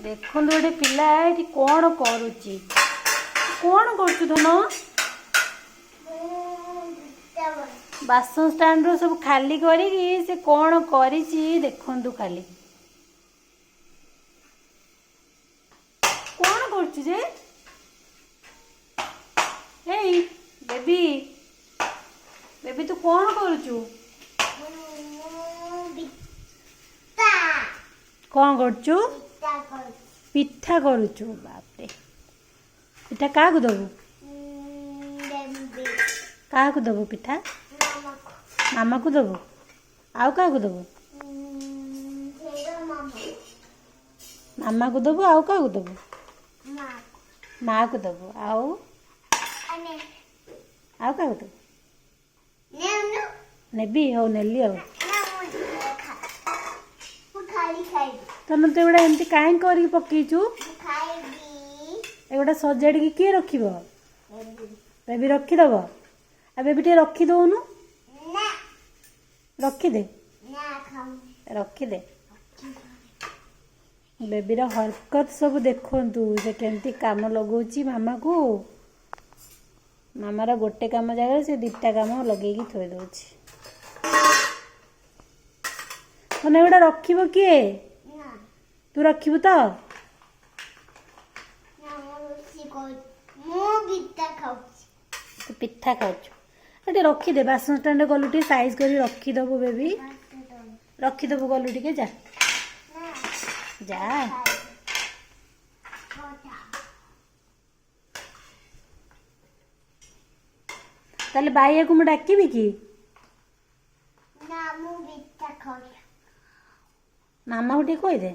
ଦେଖନ୍ତୁ, ଗୋଟେ ପିଲା ଏଠି କ'ଣ କରୁଛି? କ'ଣ କରୁଛୁ ଧନ? ବାସନ ଷ୍ଟାଣ୍ଡରୁ ସବୁ ଖାଲି କରିକି ସେ କ'ଣ କରିଛି ଦେଖନ୍ତୁ ଖାଲି। କ'ଣ କରୁଛୁ ଯେ? ଏଇ ବେବି, ବେବି, ତୁ କ'ଣ କରୁଛୁ? କ'ଣ କରୁଛୁ? ପିଠା କରୁଛୁ? ବାପରେ, ପିଠା କାହାକୁ ଦେବୁ? କାହାକୁ ଦେବୁ ପିଠା? ମାମାକୁ ଦେବୁ? ଆଉ କାହାକୁ ଦେବୁ? ମାମାକୁ ଦେବୁ, ଆଉ କାହାକୁ ଦେବୁ? ମାଆକୁ ଦେବୁ, ଆଉ ଆଉ କାହାକୁ ଦେବୁ? ନେବି? ହଉ, ନେଲି। ଆଉ ତମେ ତ ଏଗୁଡ଼ା ଏମିତି କାହିଁ କରିକି ପକେଇଛୁ? ଏଗୁଡ଼ା ସଜାଡ଼ିକି କିଏ ରଖିବ? ବେବି ରଖିଦବ। ଆଉ ବେବି, ଟିକେ ରଖିଦଉନୁ। ରଖିଦେ, ରଖିଦେ। ବେବିର ହରକତ ସବୁ ଦେଖନ୍ତୁ, ସେ କେମିତି କାମ ଲଗାଉଛି ମାମାକୁ। ମାମାର ଗୋଟେ କାମ ଜାଗାରେ ସେ ଦୁଇଟା କାମ ଲଗେଇକି ଥୋଇ ଦଉଛି। ତମେ ଏଗୁଡ଼ା ରଖିବ କିଏ? ତୁ ରଖିବୁ ତ? ତୁ ପିଠା ଖାଉଛୁ? ଟିକେ ରଖିଦେ। ବାସନ ଷ୍ଟାଣ୍ଡରେ ଗଲୁ, ଟିକେ ସାଇଜ୍ କରି ରଖିଦବୁ। ବେବି, ରଖିଦବୁ, ଗଲୁ ଟିକେ, ଯା ଯା। ତାହେଲେ ବାଇଆକୁ ମୁଁ ଡାକିବି କି? ମାମାକୁ ଟିକେ କହିଦେ।